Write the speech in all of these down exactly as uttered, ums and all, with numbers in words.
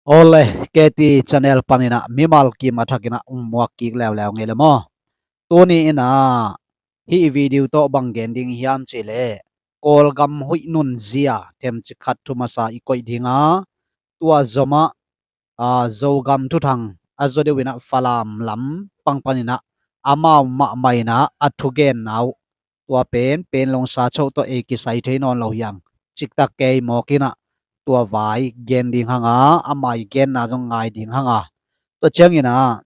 Awle, K T channel panin ah mimal kim a thakin ah hong muak kik leuleu ngei le maw. Tuni in ah hih video tawh bang gen ding hiam cih leh, Kawlgam huih nunzia themcik khat thu masa i koih ding a, tua zomah, aa, Zogam thuthang a zaw deuh in ah Falam lam pang panin ah amau mahmah in ah a thugenna uh, tua pen Panglong sachoh tawh ei kisai thei nawn lo hi hang. Ciktak kei mawk in ah tua vai gen ding hang a, a mai genna zong ngai ding hang a. Tua ciangin ah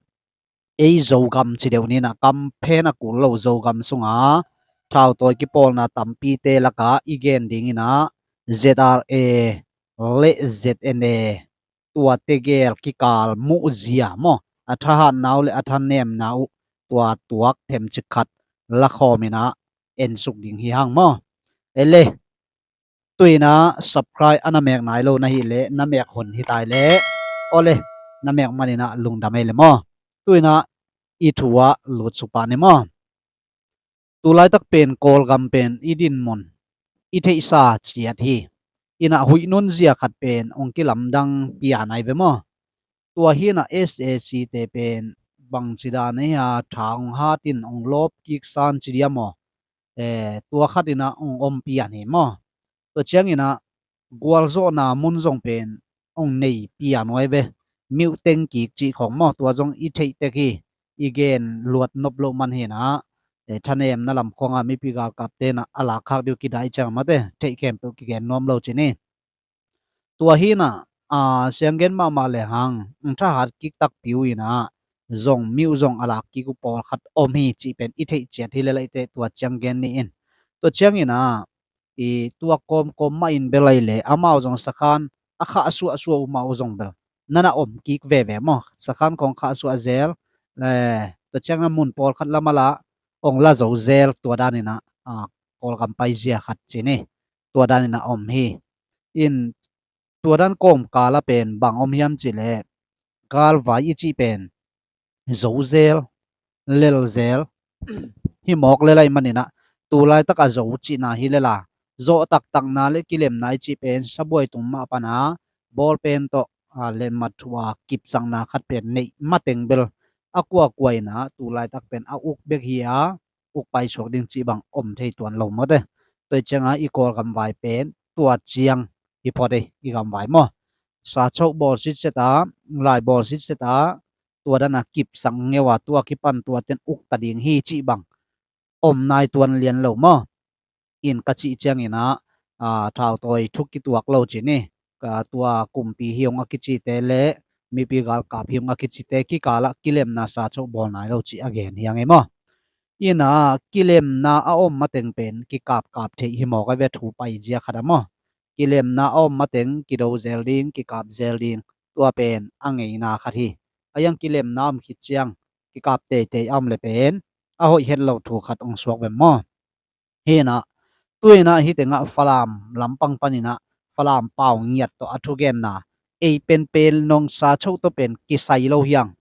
ei Zogam ci deuh ni in ah, kam phen a kul lo Zogam sungah thautawi kipawlna tampite lakah i gen ding in ah Z R A le Z N A, tua tegel kikal muhzia maw, a thahatna uh le a thanemna uh tua tuak themcik khat lakhawm in ah ensuk ding hi hang maw. Ele, tu in ah subscribe a na mek nai lo na hih leh na mek hun hi tai leh, awle, na mek man in ah lungdam ei le maw. Tu in ah i thu ah lutsuk pah ni maw. Tulaitak pen Kawlgam pen i dinmun i theihsa ciat hi. In ah huih nunzia khat pen hong kilamdang pian ai ve maw. Tua hi in ah S A C te pen bangci dan ahi a, tha hong hat in hong lawp kik san ci dia maw. Eh, tua khat in ah hong om pian hi maw. Tua ciangin ah gualzawhna mun zong pen hong nei pian uh ai ve. Miuh teng kik cih khawng maw, tua zong i theih tek hi. I gen luat nop loh man hi in ah, eh, thanemna lam khawngah mipi galkapte in ah a lakkhak ding uh kidai ciang mate, theih khempeuh kigen nuam lo ci ni. Tua hi in ah, aa, sianggen mahmah le hang, thahat kik takpi uh in ah zong miuh zong a lak kik uh pawlkhat om hi cih pen i theih ciat hi le laite, tua ciang gen ni in. Tua ciangin ah i tua kawmkawm mah in bel ai le amau zong sakhan a khah suahsuah uh mah uh zong bel nana om kik veve maw. Sakhan khawng khah suah zel, eh, tua ciangin ah mun pawlkhat lam ah lah hong la zo zel, tua dan in ah, aa, Kawlgam paizia khat ci ni. Tua dan in ah om hi. In tua dan kawmkal ah pen bang om hiam cih leh, galvai i cih pen zo zel, lel zel hi mawk le lai man in ah, tulaitak a zo cihna hi le la, zawh taktakna le kilemna i cih pen sabuai tung mah pan a bawlpen tawh, aa, letmat thu a kipsakna khat pen neih mateng bel a kuakua in ah tulaitak pen a uk bek hi a, uk paisuak ding cih bang om thei tuan lo mawte. Tua i ciangah i Kawlgam vai pen tua ciang hi phot ei, i gam vai maw. Sachoh bawl sitset a, lai bawl sitset a, tua dan a kipsak ngeu a, tua kipan tua ten uk ta ding hi cih bang om nai tuan lian lo maw. In ka cih ciangin ah, aa, thautawi thuk kituak lo ci ni. Ka tua kumpi hi hong a kicite le mipi galkap hi hong a kicite kikalah kilemna sachoh bawl nai lo cih a gen hi hang ei maw. In ah kilemna a om mateng pen kikapkap theih hi mawk ai ve, thu paizia khat a maw. Kilemna a om mateng kido zel ding, kikap zel ding, tua pen a ngeina khat hi. A iang kilemna a om khit ciang kikap teitei a om le pen a hoih het lo thu khat hong suak ve maw. Hi in ah, tu in ah hih tengah Falam lampang panin ah Falam pau ngiat tawh a thugenna, ei pen Panglong sachoh tawh pen kisai lo hi hang.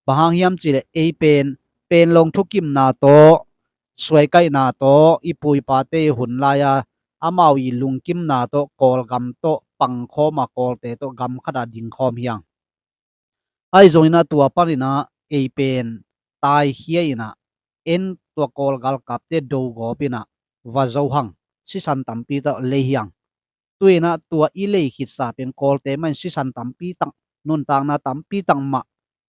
Bang hang hiam cih leh ei pen Panglong thukimna tawh, suaikaihna tawh, i pu i pate i hun lai-a amau i lungkimna tawh Kawlgam tawh pangkhawm a, Kawlte tawh gam khat a dingkhawm hi hang. Ahi zongin ah tua panin ah ei pen taikhia in ah, en tua Kawl galkapte do gawp in ah va zo hang, sisan tampi tak lei hi hang. Tu in ah tua i lei khitsa pen Kawlte mah in sisan tampi tak, nuntakna tampi tak mah,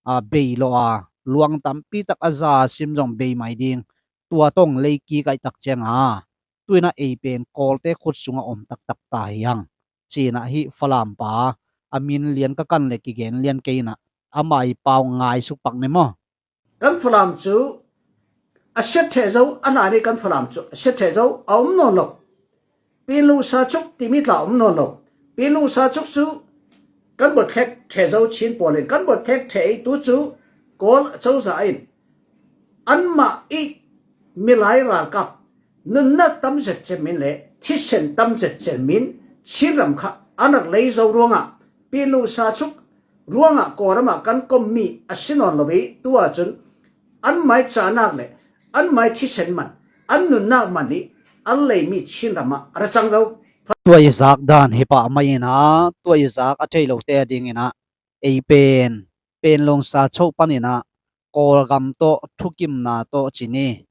aa, bei lo a, luang tampi tak a za sim zong bei mai ding, tua tawh hong lei kik ahih tak ciang a, tu in ah ei pen Kawlte khut sungah om taktak ta hi hang. Ci in ah hih Falam pa a min lian ka kan le kigen lian kei in ah, ama i pau ngaisuk pak ni maw. Kan Falam cu a siat ṭheh zo, a hna nih kan Falam cu a siat ṭheh zo, a om nawn lo. Panglong sachoh timi tla a om nawn lo. Panglong sachoh cu kan bawlthlek ṭheh zo Chin pawl in, kan bawlthlek ṭheh i tu cu Kawl cozah in anmah i milai ralkap nunnak tam zet cen min le thisen tam zet cen min Chin ram kha a rak lei zo ruangah, Panglong sachoh ruangah Kawlram ah kan kommi a si nawn lo i, tu ahcun anmai cahnak le anmai thisen man, an nunnak man i an leimi Chin ram ah a ra cang zo. Tua i zak dan hi pah mah in ah, tua i zak a thei lote a ding in ah, ei pen Panglong sachoh panin ah Kawlgam tawh thukimna tawh ci ni.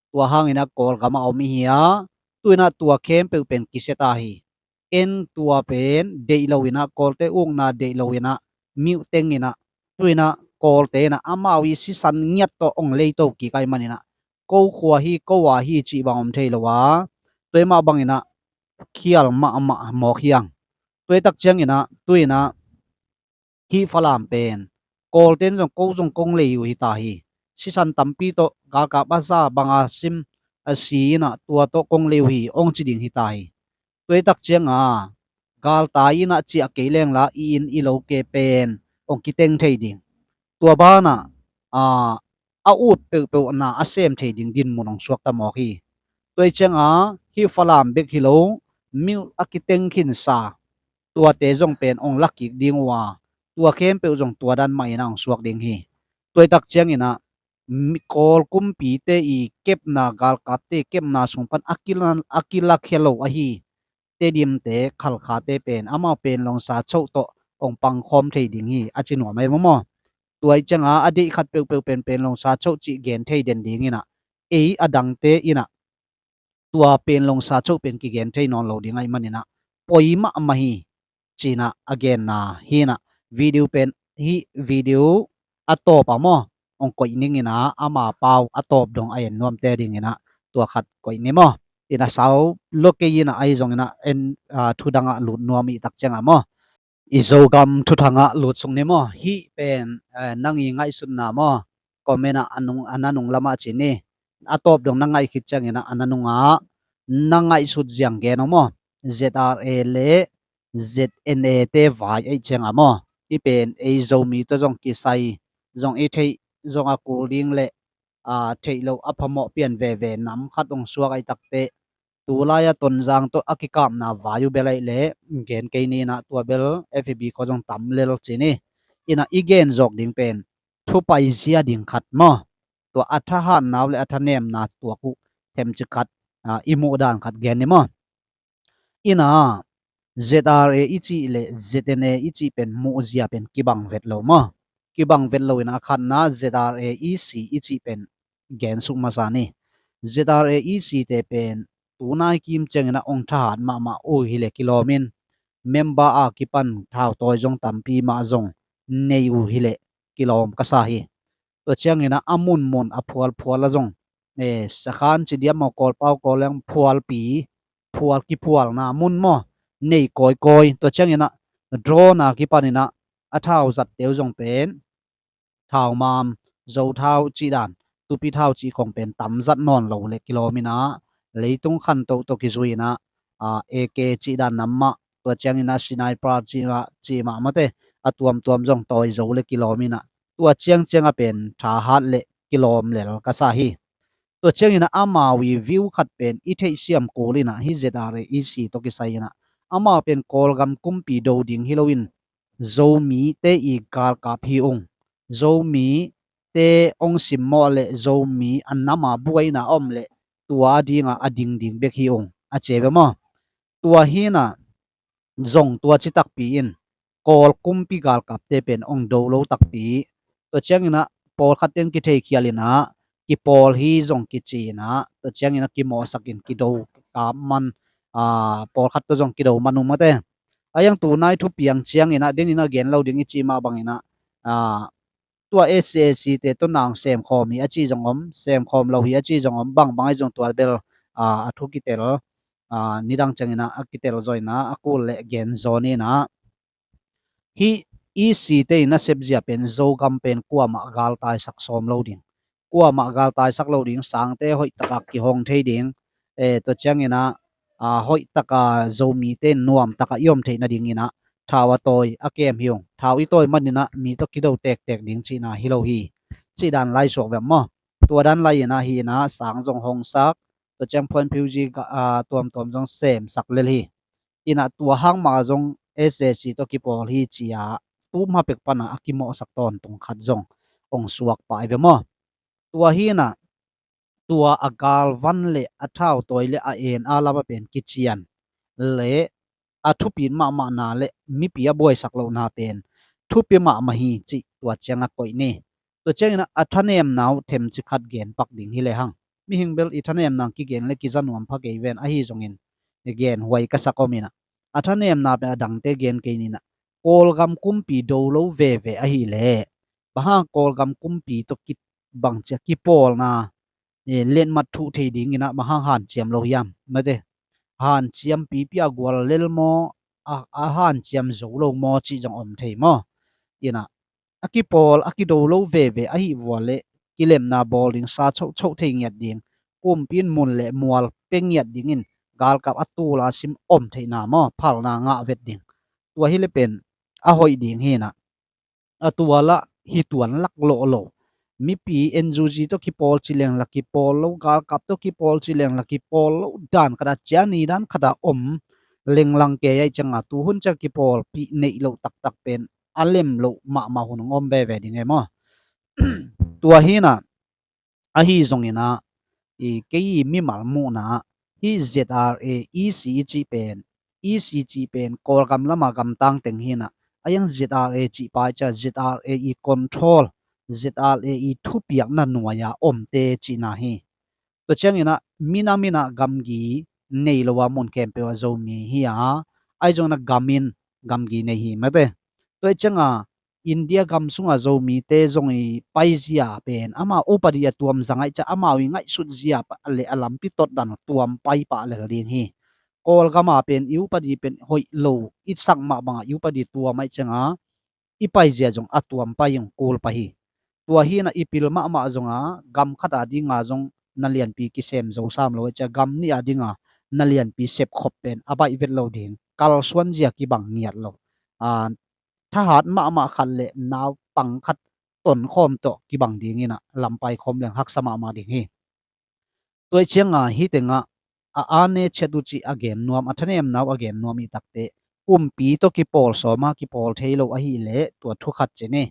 Tua hangin ah Kawlgam ah om i hi a, tu-in ah tua khempeuh pen kisia ta hi. En tua pen deih lo-in ah, Kawlte ukna deih lo-in ah, miuh teng in ah, tu-in ah Kawlte in ah amau i sisan ngiat tawh hong leito kik ahih manin ah, ko khua hi, ko a hi cih bang om thei lo a, tua mah bangin ah khial mahmah mawk hi hang. Tua tak ciangin ah, tu-in ah hih Falam pen Kawlten zong ko zong kong lei uh hi ta hi. Sisan tampi tawh galkap a za banga sim a si in ah tua tawh kong lei uh hi hong ci ding hi ta hi. Tua tak cianga galtai in ah ciah kei lengla i inn i lote pen hong kiteng thei ding. Tua banah a, a ut peuhpeuhna a sem thei ding dinmun hong suakta mawk hi. Tua cianga hih Falam bek hi lo, miuh a kiteng khinsa tuate zong pen hong la kik ding uh a, tua khempeuh zong tua dan mah in ah hong suak ding hi. Tua tak ciangin ah mi-, Kawl kumpite i kepna, galkapte i kepna sung pan a kila, a kilakhia lo ahi Tedimte, Khalkhate pen amau Panglong sachoh tawh hong pangkhawm thei ding hi, a ci nuam ahi maw. Tua cianga a deih khat peuhpeuh pen Panglong sachoh cih gen thei den dingin ah, ei a dangte in ah tua Panglong sachoh pen kigen thei nawn lo ding ahih manin ah poi mahmah hi, ci-in ah a genna hi-in ah, video pen hih video a tawp ah maw, hong koih ning in ah, ama pau a tawp dong a en nuamte dingin ah tua khat koih ni maw. In ah sau lo kei in ah, ahi zongin ah en, a, thu dangah lut nuam i tak ciangah maw, i Zogam thuthangah lut sung ni maw. Hih pen, eh, nang i ngaihsutna maw, comment ah a nung, a na nung lamah ci ni. A tawp dong na ngaih khit ciangin ah a na nungah na ngaihsut ziang gen aw maw. Z R A le Z N A te vai ahih ciangah maw, hih pen ei Zomi tawh zong kisai, zong i theih, zong a kul ding le, a, theih loh a phamawh pian veve nam khat hong suak ahih takteh, tulai a Tonzang tawh a kikapna vai uh bel ahih leh gen kei ni in ah, tua bel F B khawng zong tam lel ci ni. In ah i gen zawk ding pen thu paizia ding khat maw, tua a thahatna uh le a thanemna tuak uh themcik khat, a, i muh dan khat gen ni maw. In ah Z R A i cih le Z N A i cih pen muhzia pen kibang vet lo maw. Kibang vet lo in ah a khatna Z R A E C i cih pen gen suk masa ni. Z R A E C te pen tunai kim ciangin ah hong thahat mahmah uh hi leh kilawm in, member a kipan thautawi zong tampi mah zong nei uh hi leh kilawm ka sa hi. Tua ciangin ah a munmun a phualphual ah zong, eh, sakhan ci diam maw, Kawlpau Kawlleng phualpi, phual kiphualna mun maw, nei kawikawi. Tua ciangin ah drone a kipanin ah a thau zatte uh zong pen thaumam, zothau cih dan, tupi thau cih khawng pen tam zat nawn lo le kilawm in ah, leitung khantoh tawh kizui in ah, a, A K cih dan nam mah, tua ciangin ah sniper cih mah, cih mah mate, a tuamtuam zong tawi zo le kilawm in ah, tua ciangciang a pen thahat le kilawm lel ka sa hi. Tua ciangin ah amau i view khat pen i theihsiam kul in ah, hih Z R A E C tawh kisai in ah, amau pen Kawlgam kumpi do ding hi loin, Zomite i galkap hi ung. Zomite hong simmawh le Zomi a nam a buaina om le tua a dinga a ding ding bek hi ung, a ci ve maw. Tua hi in ah zong tua ci takpi in Kawl kumpi galkapte pen hong do lo takpi. Tua ciangin ah pawlkhat ten kitheikhial in ah kipawl hi zong kici in ah, tua ciangin ah kimawhsak in kido kap man, a, pawlkhat tawh zong kido man uh mate. A, hiang tunai thupiang ciangin ah, den in ah gen lo ding i cih mah bangin ah, a, tua S A C te tawh nang semkhawm hi a cih zong om, semkhawm lo hi a cih zong om, bangbang ahi zong tua bel, a, a thu kitel, a, nidang ciangin ah a kitel zaw in ah, a kul le gen zaw ni in ah. Hih E C te i nasep zia pen Zogam pen kuamah galtaisak sawm lo ding, kuamah galtaisak lo ding, sangte hoih taka kihong thei ding, eh, tua ciangin ah, a, hoih taka Zomite nuam taka i om theih nadingin ah thau a tawi a kem hi ung. Thau i tawi manin ah mi tawh kido tektek ding cihna hi lo hi, cih dan lai suak vem maw. Tua dan lai in ah hi in ah sang zong hongsak, tua ciang phuanphiuzi ga-, a, tuamtuam zong semsak lel hi. In ah tua hang mah zong S A C tawh kipawl hi ci-a tumha pek pana a kimawhsak tawntung khat zong hong suak pah hi ve maw. Tua hi in ah tua a galvan le a thautawi le a en a lama pen kician le a thupit mahmahna le mipi a buaisak lohna pen thupi mahmah hi cih tua ciang a koih ni. Tua ciangin a thanemna uh themci khat gen pak ding hi lehang, mihing bel i thanemna kigen le kiza nuam pha kei ven, ahi zongin gen huai ka sak om in a, a thanemna pen a dangte gen kei ni in a, Kawlgam kumpi do lo veve ahih leh, bang hang Kawlgam kumpi tawh ki, bang ci a, kipawlna, eh, letmat thuh thei dingin a bang hang hanciam lo hiam? Mate, hanciam pipi a gual lel maw, a, a hanciam zo lo maw cih zong om thei maw? In a, a kipawl, a kido lo veve ahih vua leh kilemna bawl ding, sa chohchoh thei ngiat ding, kumpi in mun le mual pia ngiat dingin galkap a tul a sim om theihna maw, phalna ngah vet ding. Tua hi leh pen a hoih ding hi in a, a tua lah hi tuan lak lawh lo. Mipi N U G tawh kipawl ci leng lah kipawl lo, galkap tawh kipawl ci leng lah kipawl lo, dan khat a, ciani dan khat a om lenglang kei ahih ciang a, tuhun ciang kipawlpih neih loh taktak pen a lem loh mahmah hun hong om veve ding e maw? Tua hi in a, ahi zongin a, i, kei i mimal muhna ah, hih Z R A E C i cih pen, E C cih pen Kawlgam lam a gamtang teng hi in a, a hiang Z R A cih pai ciang Z R A i control, Z R A i thupiakna nuai a omte cihna hi. Tua ciangin a, minam in a gamgi nei lo a, mun khempeuh a Zomi hi a, ahi zongin a gam in gamgi nei hi mate. Tua hi ciang a, India gam sung a Zomite zong i paizia pen amau upadi a tuam zang ahih ciang amau i ngaihsut zia le a lampi tot dan tuam pai pah lel ding hi. Kawlgam a pen i upadi pen hoih lo, i sak mah bang a i upadi tuam ahih ciang a, i paizia zong a tuam pai, hong kul pah hi. Tua hi in a, i pil mahmah zong a, gam khat a ding a zong na lianpi kisem zo sam lo ahih ciang a, gam nih a ding a na lianpi sepkhop pen a baih vet lo ding, kalsuan zia kibang ngiat lo. A, thahat mahmah khat le naupang khat tonkhawm tawh kibang dingin a, lampai khawm leng haksa mahmah ding hi. Tua hi ciang a, hih teng ah a, a ne ciat uh cih a gen nuam, a thanemna uh a gen nuam i takte, kumpi tawh kipawl sawm a kipawl thei lo ahih leh tua thu khat ci ni.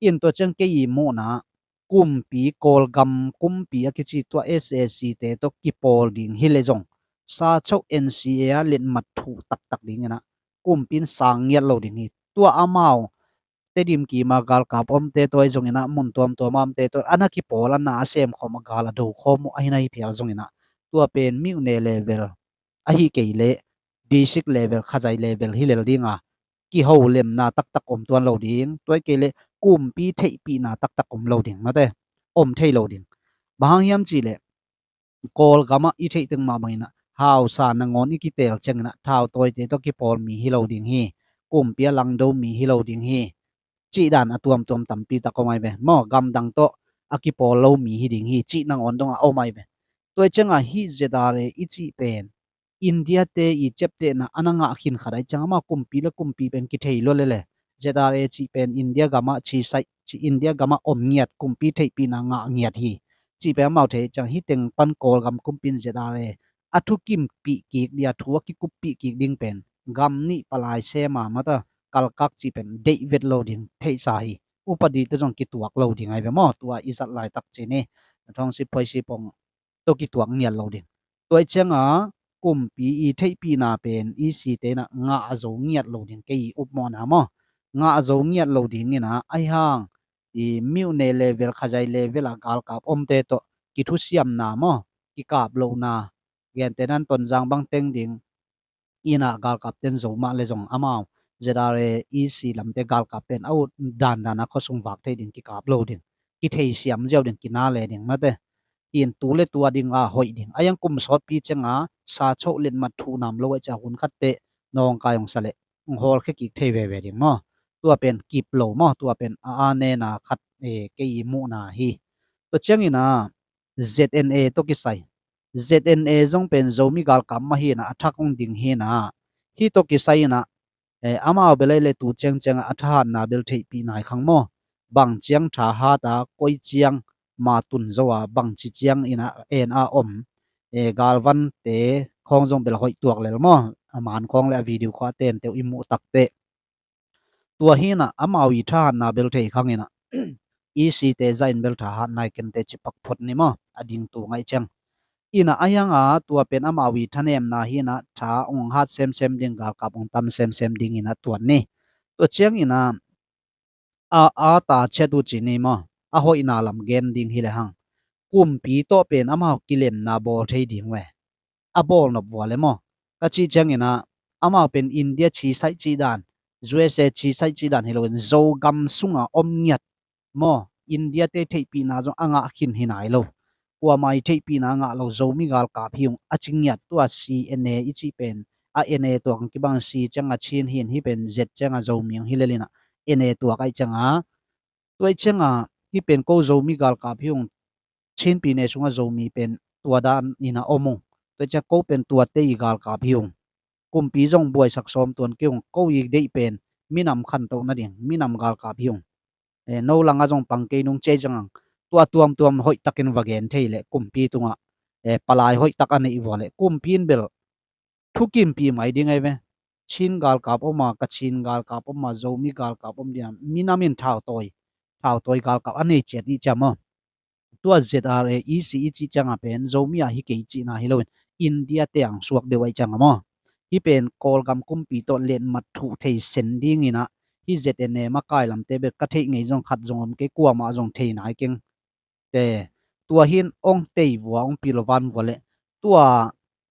In tua ciang kei i muhna ah, kumpi, Kawlgam kumpi a kici tua S A C te tawh kipawl ding hi leh zong, sa choh N C A a letmat thuh taktak dingin a, kumpi in sang ngiat lo ding hi. Tua amau Tedim kim a galkap omte tawh ahi zongin a, mun tuamtuam a omte tawh a na kipawl, a na a semkhawm, a gal a dokhawm uh ahi na hi phial zongin a, tua pen myone level ahi kei leh district level, khazai level hi lel ding a, kiholemna taktak om tuan lo ding. Tua hi kei leh kumpi theihpihna taktak om lo ding mate, om thei lo ding. Bang hang hiam cih leh Kawlgam ah i theih teng mah bangin a, hausa nangawn i kiteel ciangin a, thautawite tawh kipawl mi hi lo ding hi, kumpi a langdo mi hi lo ding hi, cih dan a tuamtuam tampi tak om ahi ve maw. Gamdang tawh a kipawl lo mi hi ding hi, cih nangawn dong a om ahi ve. Tua hi ciang a, hih Z R A i cih pen India te i ciaptehna a na ngah khin khat ahih ciang a, amau kumpi le kumpi pen kithei lua lel e. Z R A cih pen India gam ah ci saih, ci India gam ah om ngiat, kumpi theihpihna ngah ngiat hi, cih pen amau thei ciang, hih teng pan Kawlgam kumpi in Z R A a thukimpih kik ding, a thu a kikuppih kik ding pen gam nih palai sem a mata kalkak cih pen deih vet lo ding theihsa hi. Upadi tawh zong kituak lo ding ahi ve maw, tua i zat laitak ci ni. Thawngsip Phoisip hong tawh kituak ngiat lo ding. Tua hi ciang a, kumpi i theihpihna pen E C te in a ngah zo ngiat lo ding, kei i upmawhna maw. Ngah zo ngiat lo dingin a, ahi hang i myone level, khazai level a galkap omte tawh kithusiamna maw, kikap lohna, gentehna in Tonzang bang teng ding, in a galkap ten zo mah le zong amau Z R A E C lamte galkap pen a ut dandan a khuasung vak thei ding, kikap lo ding, kitheisiam ziau ding, kina le ding mate. In tu le tu a ding a hoih ding, a yang kum sawtpi ciang a sa choh letmat thuh nam lo ahih ciang hun khat teh nawngkai hong sa leh hong hawlkhia kik thei veve ding maw. Tua pen kip lo maw, tua pen a, a nena khat, eh, kei i muhna hi. Tua ciangin a Z N A tawh kisai, Z N A zong pen Zomi galkap mah hi in a, a thak hong ding hi in a, hih tawh kisai in a, eh, amau bel ahih leh tu ciangciang a thahatna bel theihpih nai khang maw. Bang ciang thahat a, koi ciang ma tun zo a, bangci ciang in a en a om, eh, galvante khawng zong bel hoih tuak lel maw. A man khawng le a video khawng a tente uh i muh tak teh, tua hi in a, amau i thahatna bel thei khang in a, E C te zah in bel thahatna i kente cipak phot ni maw, a ding tu ngaih ciang. In a, a hiang a tua pen amau i thanemna hi in a, tha hong hat semsem ding, galkap hong tam semsem ding in a tuan ni. Tua ciangin a, a, a ta ciat uh ci ni maw, a hoihna lam gen ding hi le hang, kumpi tawh pen amau kilemna bawl thei ding ve. A bawl nop vua le maw, ka cih ciangin ah, amau pen India ci saih cih dan, U S A ci saih cih dan hi loin Zogam sunga om ngiat maw, India te theihpihna zong a ngah khin hi nai lo. Kuamah i theihpihna a ngah lo Zomi galkap hi ung a ci ngiat. Tua C N A i cih pen, a N A tuak ang kibang, C cianga Chin hi in, hih pen Z cianga Zomi ang hi lel in ah, N A tuak aih cianga, tua aih cianga hih pen ko Zomi galkap hi ung, Chin pyine sunga Zomi pen tua dan in ah om ung, tua aih cianga ko pen tuate i galkap hi ung, kumpi zong buaisak sawm tuan kei ung, ko i deih pen minam khantoh nading, minam galkap hi ung. Eh, no langa zong pang kei nung, ci aih ciang ang, tua tuamtuam hoihtakin va gen thei leh kumpi tungah, eh, palai hoihtak a neih vua leh kumpi in bel thukimpih mai ding ahi ve. Chin galkap om a, Kachin galkap om a, Zomi galkap om dia, minam in thautawi, thautawi galkap a nei ciat i ciam aw. Tua Z R A E C i cih cianga pen Zomi a hi kei cihna hi loin India te ang suak deuh aih cianga maw, hih pen Kawlgam kumpi tawh letmat thuh thei sen dingin ah, hih Z N A makai lamte bek ka theih ngei zong khat zong om kei, kuamah zong thei nai keng. Te, tua hin ong tei vua, ong pil van vua leh, tua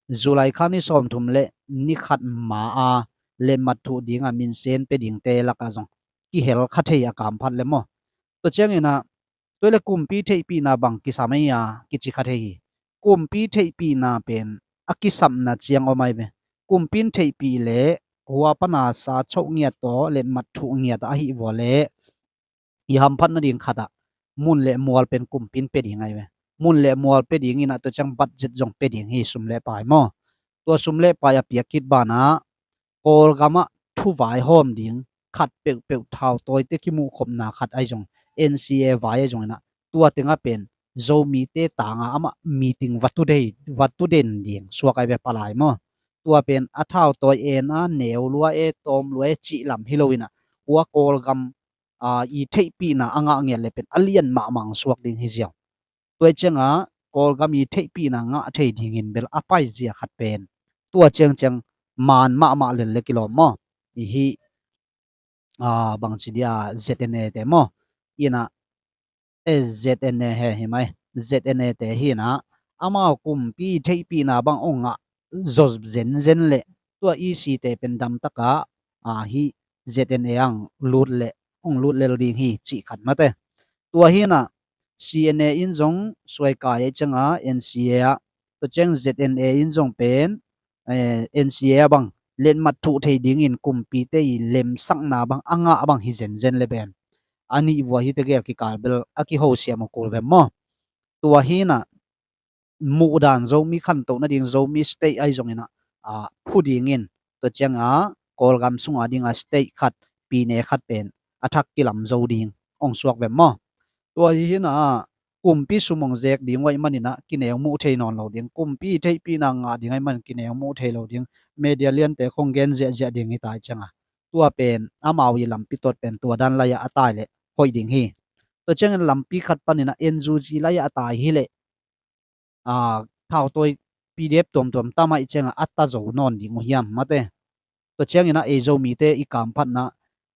July kha ni sawmthum le ni khat ma a letmat thuh dinga minsen pe dingte lakah zong kihel kha thei a, kamphat le maw. Tua ciangin ah, tua le kumpi theihpihna bang kisam ei a kici kha thei hi. Kumpi theihpihna pen a kisapna ciang om ahi ve. Kumpi in theihpih leh hua pana sa choh ngiat tawh letmat thuh ngiat a, ahi vua leh i hamphat nading khat ah mun le mual pen kumpi in pe ding ahi ve. Mun le mual pe dingin ah, tua ciang budget zong pe ding hi, sum le pai maw. Tua sum le pai a piak khit banah Kawlgam ah thu vaihawm ding khat peuhpeuh thautawite kimuhkhopna khat ahi zong, N C A vai ahi zongin ah, tua tengah pen Zomite tanga amah meeting va tu dei, va tu den ding suak ahi ve, palai maw. Tua pen a thautawi en a, neu lua e, tawm lua e cih lam hi loin ah, hua Kawlgam, aa, i theihpihna a ngah ngiat le pen a lian mahmah suak ding hi ziau. Tua aih cianga Kawlgam i theihpihna ngah thei dingin bel a paizia khat pen tua ciangciang man mahmah lel le kilawm maw. I hih, aa, bangci dia, Z N A te maw. Ina, eh, Z N A he hi mai. Z N A te hi in ah, amau kumpi theihpihna bang ong ngah zaw zenzen leh tua E C te pen damtaka, aa, hih Z N A ang lut leh, ong lut lel ding hi cih khat mate. Tua hi in ah, C N A in zong suaikai aih cianga N C A ah, tua ciang Z N A in zong pen, eh, N C A ah bang letmat thuh thei dingin kumpite i lemsakna bang a ngah bang hi zenzen le pen a nih vua hi tegel kikal bel a kihosiam uh kul vem maw. Tua hi in ah, muhdan Zomi khantoh nading Zomi state ahi zongin ah, aa, phu dingin, tua cianga Kawlgam sunga dinga state khat, pyine khat pen a thak kilam zo ding ong suak vem maw. Tua hi in ah, kumpi sum ong zek ding uh aih manin ah kineu muh thei nawn lo ding, kumpi theihpihna ngah ding aih manin kineu muh thei lo ding, media liante khong gen ziahziah ding hi ta aih cianga, tua pen amau i lampi tot pen tua dan lai-ah a tai leh hoih ding hi. Tua ciangin lampi khat panin ah N U G lai-ah a tai hileh, aa, thautawi P D F tuamtuam tam aih cianga a ta zo nawn ding uh hiam mate. Tua ciangin ah ei Zomite i kamphatna,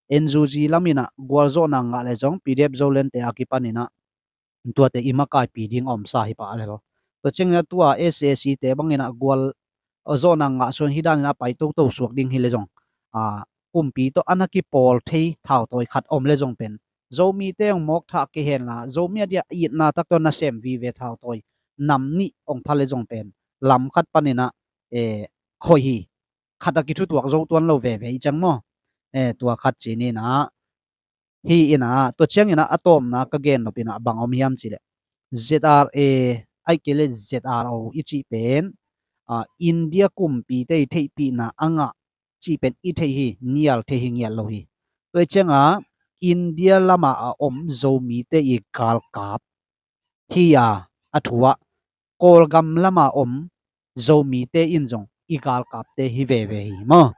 N U G lamin ah gualzawhna ngah leh zong P D F Zolandte a kipanin ah tuate i makaipi ding a omsa hi pah a lel. Tua ciangin ah tua S A C te bangin ah gualzawhna ngah suan hi danin ah pai toto suak ding hi leh zong, aa, kumpi tawh a na kipawl thei thautawi khat om leh zong pen Zomite ong mawk thah kei henla, Zomi a dia itna tak tawh nasem vive thautawi nam nih ong pha leh zong pen lam khat panin ah, eh, hoih hi. Khat a kithutuak zo tuan lo veve i ciang maw. Eh, tua khat ci ni in ah, hi in ah, tua ciangin ah a tawpna ka gen nop in ah bang om hiam cih leh, Z R A, aih kei leh Z R O i cih pen, aa, India kumpite i theihpihna a ngah cih pen i theih hi, nial thei hi ngiat lo hi. Tua aih cianga India lama a om Zomite i galkap hi a, a thu ah Kawlgam lama om Zomite in zong i galkapte hi veve hi maw.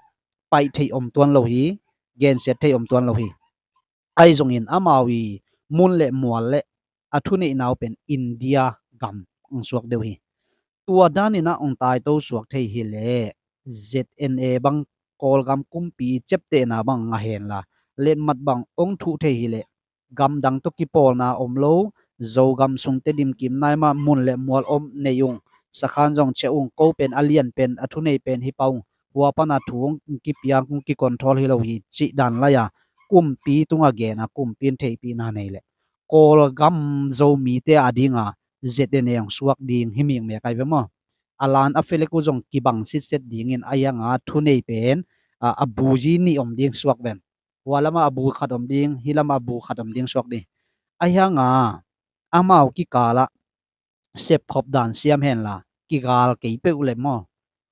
Paih theih om tuan lo hi, gensiat theih om tuan lo hi. Ahi zongin amau i mun le mual le a thuneihna uh pen India gam ong suak deuh hi. Tua danin ah ong taito suak thei hileh Z N A bang Kawlgam kumpi i ciaptehna bang ngah henla, letmat bang ong thuh thei hileh gamdang tawh kipawlna om lo, Zogam sung Tedim kim nai mah mun le mual om nei ung, sakhan zong ciah ung, ko pen a lian pen a thunei pen hi pah ung, hua pana thu hong kipia hong kicontrol hi lo hi cih dan lai-a kumpi tunga gen a, kumpi in theihpihna nei leh Kawlgam Zomite a dinga Z N A hong suak ding hi mikmek ai ve maw? A lan a felek uh zong kibang sitset dingin a hianga thunei pen a, a buzi nih om ding suak ven. Hua lama a bu khat om ding, hi lama a bu khat om ding suak ding. A hianga amau kikalah sepkhop dan siam henla kigal kei peuh le maw?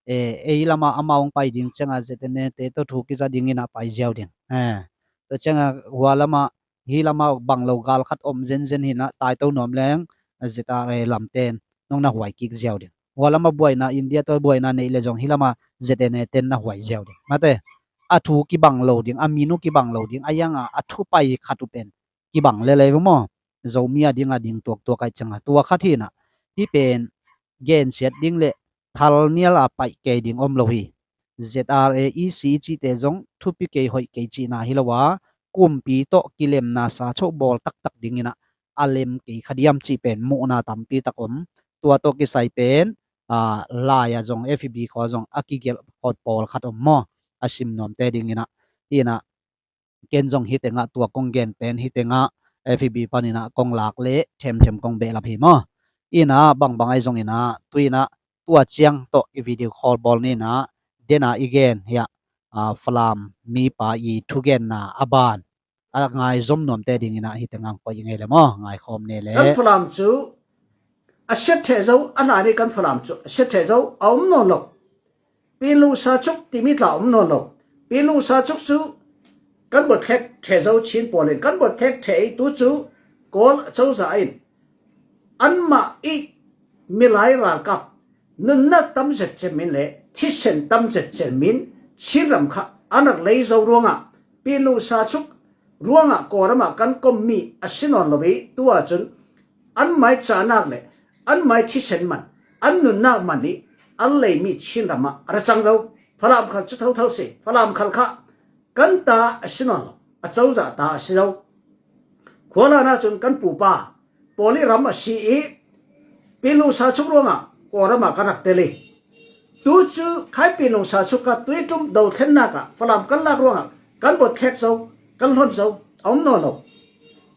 E, ei lama amau hong pai ding cianga Z N A te tawh thu kiza dingin a pai ziau ding. E, tua cianga hua lama hi lama bang lo gal khat om zenzen hinah taito nuam leng Z R A lamten nong na huai kik ziau ding. Hua lama buaina India tawh buaina neih le zong hi lama Z N A ten na huai ziau ding. Mate, a thu kibang lo ding, a min uh kibang lo ding, a hianga a thu pai khat uh pen kibang lelei ve maw? Zomi a dinga ding tuaktuak ai cianga tua khat hinah hi pen gensiat ding le thalnial a paih kei ding om lo hi. Z R A E C cihte zong thupi kei hoih kei cihna hi lo a, kumpi tawh kilemna sa choh bawl taktak dinginah a lem kei kha diam cih pen muhna tampi tak om. Tua tawh kisai pen a, lai-a zong F B khua zong a kigelh hot pawlkhat om maw? A sim nuamte dinginah hinah ken zong hi tengah tua kong gen pen hi tengah F B paninah kong lak le themthem kong behlap hi maw? Inah bangbang ai zonginah tuinah tua ciang tawh i video call bawl ninah dena i gen hiah a, Falam mipa i thugenna a ban a ngai zom nuamte dinginah hi tengah koih i ngei le maw? Ngai khawm ne le. Kan Falam cu a siat theh zo, a hna nih kan Falam cu a siat theh zo, a um nawn lo. Pinlung Sa Chuk timi tla a um nawn lo. Pinlung Sa Chuk cu kan buatthlek theh zo Chin pawl in kan buatthlek theh i tu cu Kawl a cozah in anmah i milai ralkap nunnak tam zet cen min le thisen tam zet cen min Chin ram kha an rak lei zo ruangah Pinlung Sa Chuk ruangah Kawlram ah kan kommi a si nawn lo i tu ahcun anmai cahnak le anmai thisen man, an nunnak man i an leimi Chin ram ah a ra cang zo. Falam khal cu thotho si. Falam khal kha kan ta a si nawn lo, a cozah ta a si zo. Khua hlan ahcun kan pupa pawl i ram a si i Pinlung Sa Chuk ruangah Kawlram ah kan rak tel i tu cu khai Pinlung Sa Chuk kha tuiṭum dothlennak ah Falam kan lak ruangah kan buatthlek zo, kan hlon zo, a um nawn lo.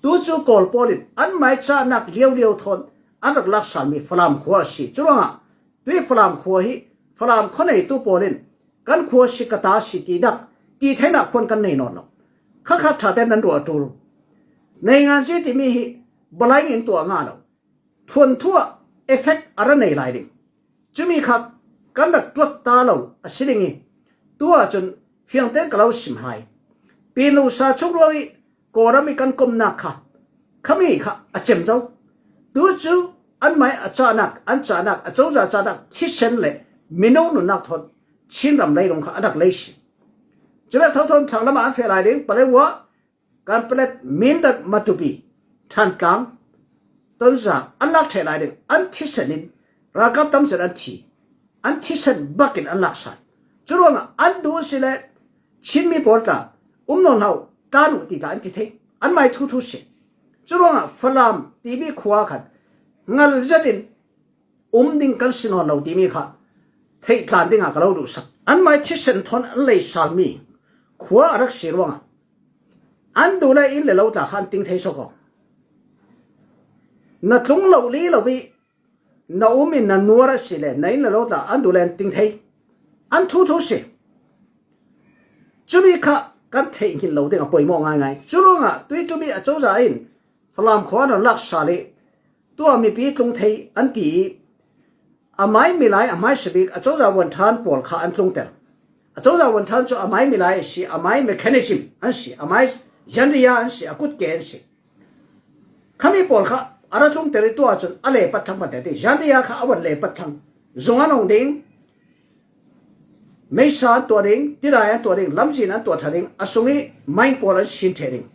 Tu cu Kawl pawl in anmai cahnak liauliau thawn an rak laksalmi Falam khua a si. Curuangah tui Falam khua hi Falam khuaneitu pawl in kan khua si, ka ta si ti dak ti theinak khuan kan nei nawn lo. Khakhat ṭhate nan ruah a ṭul. Neingan zi timi hi balaing in tuah ngah lo. Thuanthu ah effect a ra nei lai ding. Cumi kha kan rak tuat ta lo a si ding i tu ahcun fiangte ka lo sim hai. Pinlung Sa Chuk ruang i Kawlram i kan komnak kha khami kha a cem zo. Tu cu anmai a cahnak, an cahnak, a cozah cahnak thisen le minung nunnak thawn Chin ram leilung kha a rak lei si. Cule thotho thlang lamah an feh lai ding, Paletwa, Kanpetlet, Mindat, Matupi, Thantlang, Tonzang an lak ṭheh lai ding, an thisen in ralkap tam zet an thi, an thisen bakin an laksan. Curuangah an duh si le Chinmi pawl tla um nawn hlah uh, tlan uh ti tla an ti thei, anmai thuthu si. Curuangah Falam timi khua khan ngal zetin um ding kan si nawn lo timi kha theih tlan dingah ka lo duhsak. Anmai thisen thawn an lei salmi khua a rak si ruangah an duh le inn le lo tla kha an ting thei sawk aw. Na tlung lo li lo i na um in na nuar a si le na inn le lo tla an duh le an ting thei. An thuthu si. Cumi kha kan theih ngil lo ding a poimawh ngaingai. Curuangah tuiṭum i a cozah in Falam khua an laksa le tua mipi tlung thei an ti i a mai milai, a mai sabik, a cozah vuanthan pawl kha an tlungter. A cozah vuanthan cu a mai milai a si, a mai mechanism an si, a mai yandia an si, a kutke an si. Khami pawl kha a ra tlungter i tu ahcun a lepat thlang pante ti. Yandia kha a van lepat thlang. Zung an ong ding, meisa an tuah ding, tidai an tuah ding, lamzin an tuah ṭha ding, a sung i mine pawl an sin ṭheh ding.